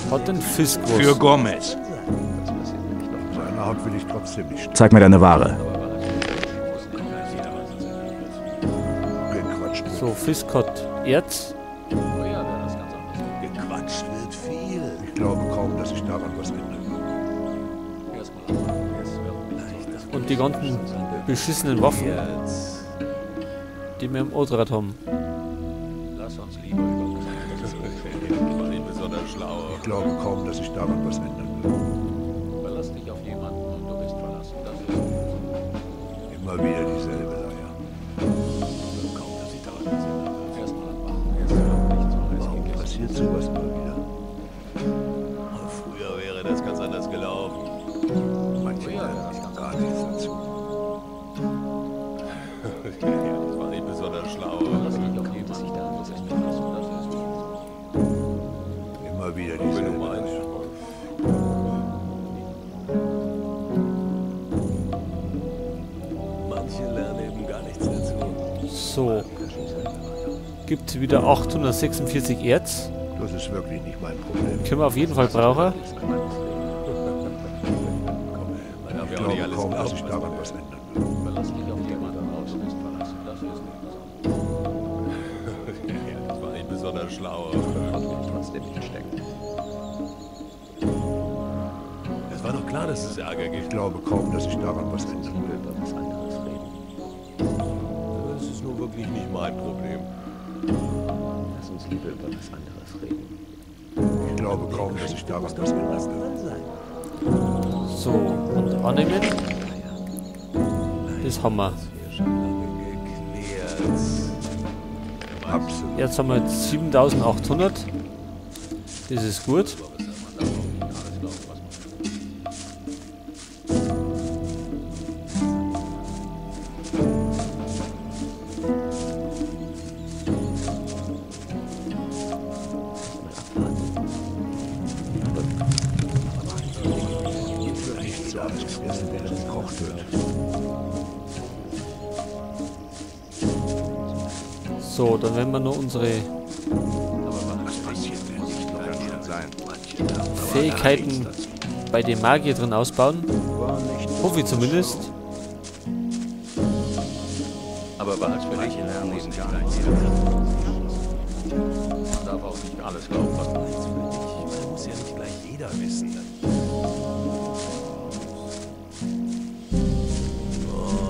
Hat den Fisk was? Für Gomez. Seine Haut will ich trotzdem nicht. Zeig mir deine Ware. So, Fisk hat Erz. Gequatscht wird viel. Ich glaube kaum, dass sich daran was ändert. Und die ganzen beschissenen Waffen, die wir im Odrad haben. Ich glaube kaum, dass sich daran was ändern wird. Verlass dich auf jemanden und du bist verlassen. Das ist immer wieder dieselbe Leier. Kaum, dass sich daran was ändern wird. Erstmal abwarten. Es wird nicht so heiß Warum gegessen. passiert sowas immer wieder? Früher wäre das ganz anders gelaufen. Manche lernen eben gar nichts dazu. Das war nicht besonders schlau. Verlass dich auf jemanden, dass sich daran was ändern wird. Das ist Immer wieder Wenn du dieselbe meinst. Leier. Manche lernen eben gar nichts dazu. So. Gibt wieder 846 Erz. Das ist wirklich nicht mein Problem. Können wir auf jeden Fall brauchen. Man darf Ich ja auch nicht glaube alles kaum, dass glauben, sich was daran man was ändern wird. Verlass dich auf jemanden und du bist verlassen. Das ist hört. Ja, das war nicht besonders schlau. trotzdem nicht stecken. Es war doch klar, dass es Ärger Ich gibt. glaube kaum, dass sich daran was ändern wird. Über was anderes reden. Das ist nun wirklich nicht mein Problem. Lass uns lieber über was anderes reden. Ich glaube kaum, dass sich daran was ändern wird. So, und annehmen. Das haben wir. Geklärt. Absolut. Jetzt haben wir jetzt 7800. Das ist gut. Nicht so alles gegessen, während gekocht wird. So, dann werden wir nur unsere Was passiert denn nicht? Kann schon sein. Fähigkeiten bei den Magier drin ausbauen. Hoffe ich zumindest. Aber behalt's für dich. Manche lernen eben gar nichts. Man darf auch nicht alles glauben, was man Nichts für dich. Man muss ja nicht gleich jeder wissen.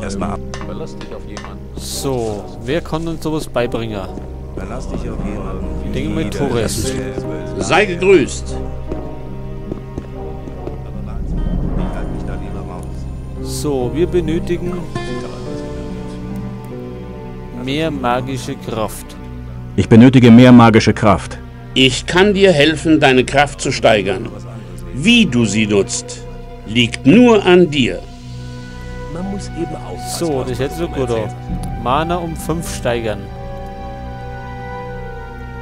Erstmal ab. Verlass dich auf jemanden. So, wer kann uns sowas beibringen? Verlass dich auf jemanden. Ich denke mal Torres. Sei gegrüßt. Ich halte mich da lieber raus. So, wir benötigen mehr magische Kraft. Ich benötige mehr magische Kraft. Ich kann dir helfen, deine Kraft zu steigern. Wie du sie nutzt, liegt nur an dir. Man muss eben aufpassen. So, was das man hätte so so gut erzählt. an. Mana um 5 steigern.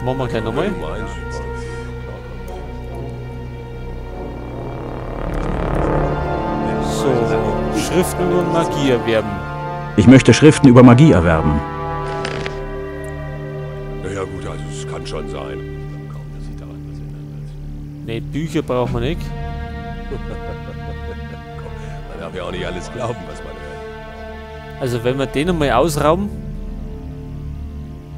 Machen wir gleich nochmal. Wenn du meinst. So, Schriften über Magie erwerben. Ich möchte Schriften über Magie erwerben. Ja gut, also es kann schon sein. Kaum, dass sich daran was ändern wird. Ne, Bücher brauchen wir nicht. Man darf ja auch nicht alles glauben, was man hört. Also wenn wir den nochmal ausrauben.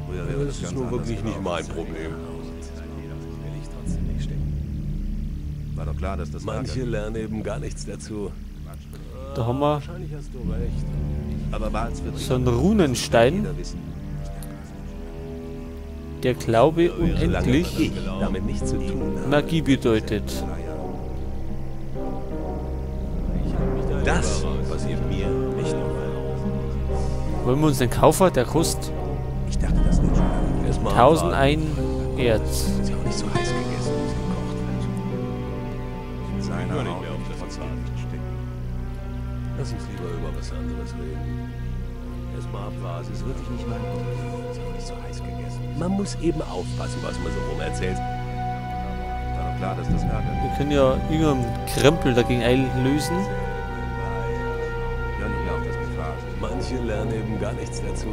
Früher wäre Das ist ganz nun anders wirklich nicht gelaufen. mein Problem. Will ich trotzdem nicht stecken. War doch klar, dass das Manche Ärger lernen eben gar nichts dazu. Da haben wir Wahrscheinlich hast du recht. gibt. Aber Barnes wird so einen Runenstein, jeder wissen. der glaube Solange unendlich man das damit nichts zu tun hat. Magie bedeutet. Das passiert mir nicht nochmal. Wollen wir uns den kaufen? Der kostet Ich dachte, das wäre schon lange. Erstmal abwarten. 1001 Erz. Ist ja auch nicht so heiß gegessen, wie es gekocht wird. Seiner Hör nicht Haut mehr auf will ich das trotzdem Zahn. nicht stecken. Lass uns lieber über was anderes reden. Erstmal abwarten. Das ist wirklich nicht mein Problem. Ist auch nicht so heiß gegessen. Man muss eben aufpassen, was man so rum erzählt. War doch klar, dass das Ärger Wir gibt. können ja irgendeinen Krempel dagegen einlösen. Hör nicht mehr auf das Gefasel. Manche lernen eben gar nichts dazu.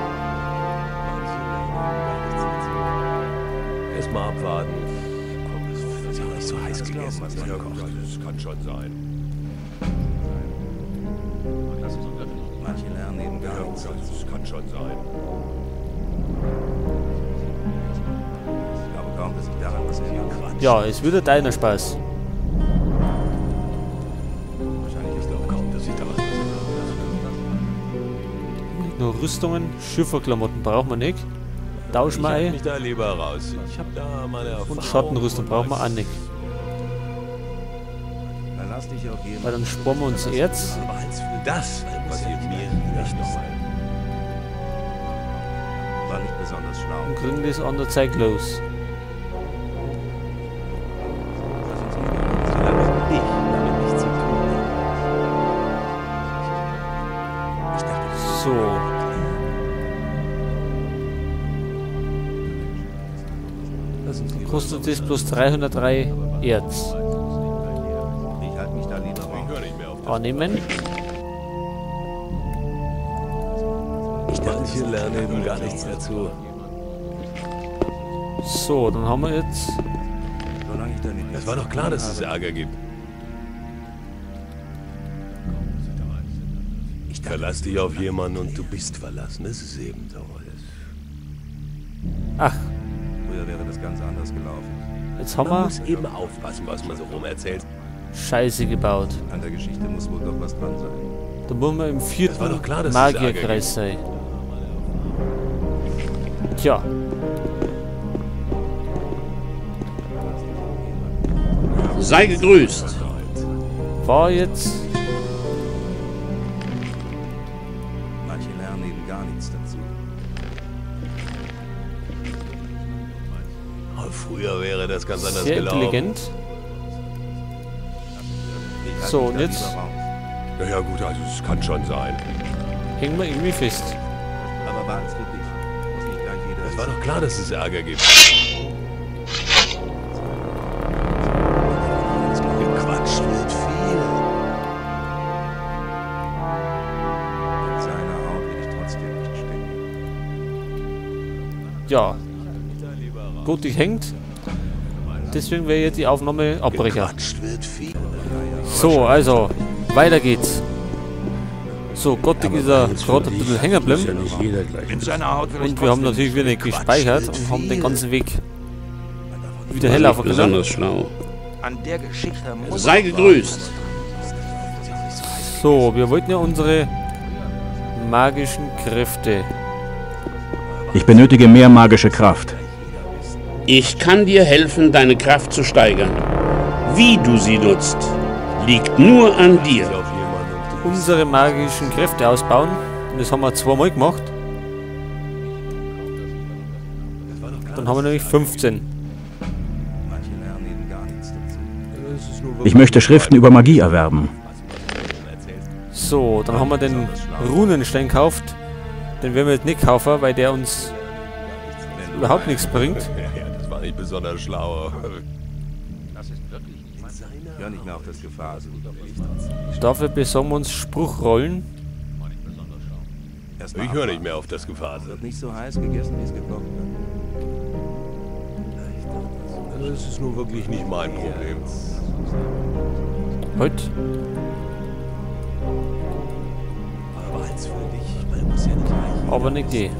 Manche lernen eben Erstmal abwarten. Komm, das ist ja nicht so heiß gegessen. Was man kocht. Das kann schon sein. Manche lernen eben gar nichts. Das kann schon sein. Ich glaube kaum, dass sich daran was ändert. Ja, es wird deiner Spaß. Wahrscheinlich Ich glaube kaum, dass sich daran was ändert. Nicht nur Rüstungen, Schifferklamotten brauchen wir nicht. Tauschen wir ein. Ich da lieber raus. Ich hab da meine Erfahrung. Und Schattenrüstung brauchen wir auch nicht. Verlass dich auf jemanden. Weil dann sparen wir uns Erz. Das passiert mir nicht nochmal. War nicht besonders schlau. Und kriegen das an der Zeit los. Lass uns lieber über was Solange ich damit nichts zu tun habe. Ich dachte, das So. Lass uns lieber Kostet das bloß 303 Erz. Ich halte mich da lieber raus. Ich höre nicht mehr auf das. Annehmen. Manche lernen eben gar nichts dazu. So, dann haben wir jetzt. Solange ich damit Es war doch klar, dass es Ärger gibt. Ich dachte, Verlass dich auf jemanden und du bist verlassen. Das ist eben so. Ach, früher wäre das ganz anders gelaufen. jetzt haben Man wir muss eben aufpassen, was man so rum erzählt. Scheiße gebaut. An der Geschichte muss wohl doch was dran sein. Da wollen wir im vierten Das war doch klar, dass es Ärger Magierkreis sein. Tja, Sei gegrüßt. war jetzt Manche lernen eben gar nichts dazu. Aber früher wäre das ganz anders sehr gelaufen. intelligent. Ich halte So, mich und da jetzt? lieber raus. Naja gut, also es kann schon sein. Hängen wir irgendwie fest. Aber behalt's für dich. Muss nicht gleich jeder Es war wissen. doch klar, dass es Ärger gibt. Gequatscht wird viel. In seiner Haut will ich trotzdem nicht stecken. Ja. Gut, die hängt. Deswegen wäre jetzt die Aufnahme abbrechen. Gequatscht wird viel. So, also, weiter geht's. So, Gottig ist er gerade ein bisschen hängen Muss ja geblieben. nicht jeder gleich. In seiner Haut will ich Und wir haben trotzdem natürlich wieder nicht gespeichert und haben den ganzen Weg wieder War herlaufen nicht können. besonders schlau. An der Geschichte muss Sei gegrüßt. So, wir wollten ja unsere magischen Kräfte. Ich benötige mehr magische Kraft. Ich kann dir helfen, deine Kraft zu steigern. Wie du sie nutzt, liegt nur an dir. Auf jemanden und du bist Unsere magischen Kräfte ausbauen. Und das haben wir zweimal gemacht. Dann haben wir nämlich 15. Manche lernen eben gar nichts dazu. Das ist nur wirklich Ich möchte Schriften über Magie erwerben. So, dann haben wir den Runenstein gekauft. Den werden wir jetzt nicht kaufen, weil der uns überhaupt nichts bringt. Ja, ja, das war nicht besonders schlau. Hör nicht mehr auf das Gefasel. Dafür besorgen wir uns Spruchrollen. Erstmal Ich höre nicht abwarten. mehr auf das Gefasel. Wird nicht so heiß gegessen, wie es gekocht wird. Das ist nun wirklich nicht mein Problem. Heute. Aber eins für dich, ich meine, muss ja nicht gleich. Aber nicht die.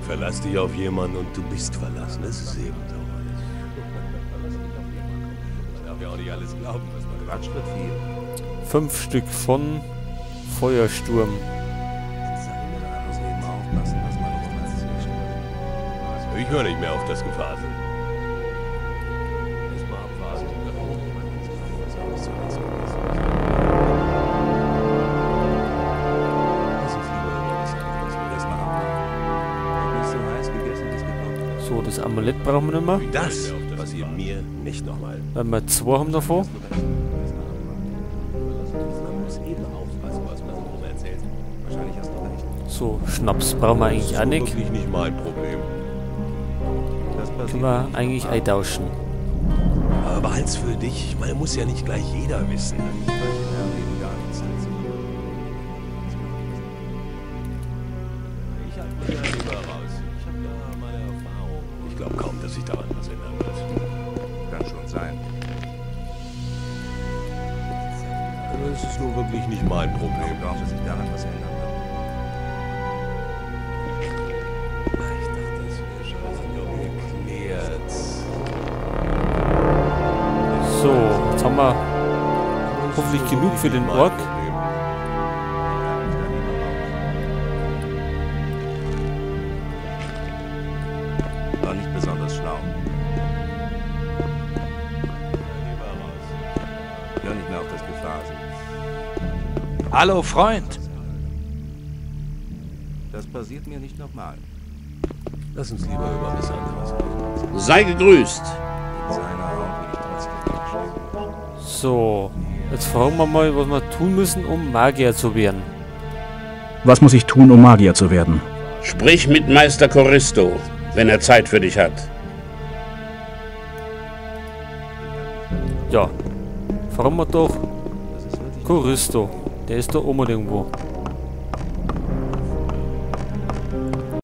Verlass dich auf jemanden und du bist verlassen. Das ist eben so. Man darf ja auch nicht alles glauben, was man hört. Quatsch wird viel. 5 Stück von Feuersturm. Man muss eben aufpassen, was man rum erzählt. Ich höre nicht mehr auf das Gefasel. Erstmal abwarten. Lass uns lieber über was anderes reden. Erstmal abwarten. Wird nicht so heiß gegessen, wie es gekocht wird. So, das Amulett brauchen wir nicht mehr. Das passiert mir nicht nochmal. Weil wir 2 haben davon. Man muss eben aufpassen, was man so rum erzählt. Wahrscheinlich hast du recht. So, Schnaps brauchen wir eigentlich Das auch ist nicht. wirklich nicht mein Problem. Das passiert Können wir mir nicht eigentlich nochmal. eintauschen. Aber behalt's für dich. Ich meine, muss ja nicht gleich jeder wissen. Manche lernen eben gar nichts dazu. Ja, meine Erfahrung. Ich glaube kaum, dass sich daran was ändern wird. Kann schon sein. Das ist nur wirklich nicht mein Problem. Ich glaube, dass sich daran was ändern wird. Ich dachte, das wäre schon geklärt. So, jetzt haben wir hoffentlich genug für den Ork. War nicht besonders schlau. Hör nicht mehr auf das Gefasel. Hallo, Freund! Das passiert mir nicht nochmal. Lass uns lieber über was anderes reden. Sei gegrüßt. In seiner Haut will ich trotzdem nicht stecken. So, jetzt fragen wir mal, was wir tun müssen, um Magier zu werden. Was muss ich tun, um Magier zu werden? Sprich mit Meister Corristo, wenn er Zeit für dich hat. Ja, fragen wir doch Corristo. Der ist da oben irgendwo.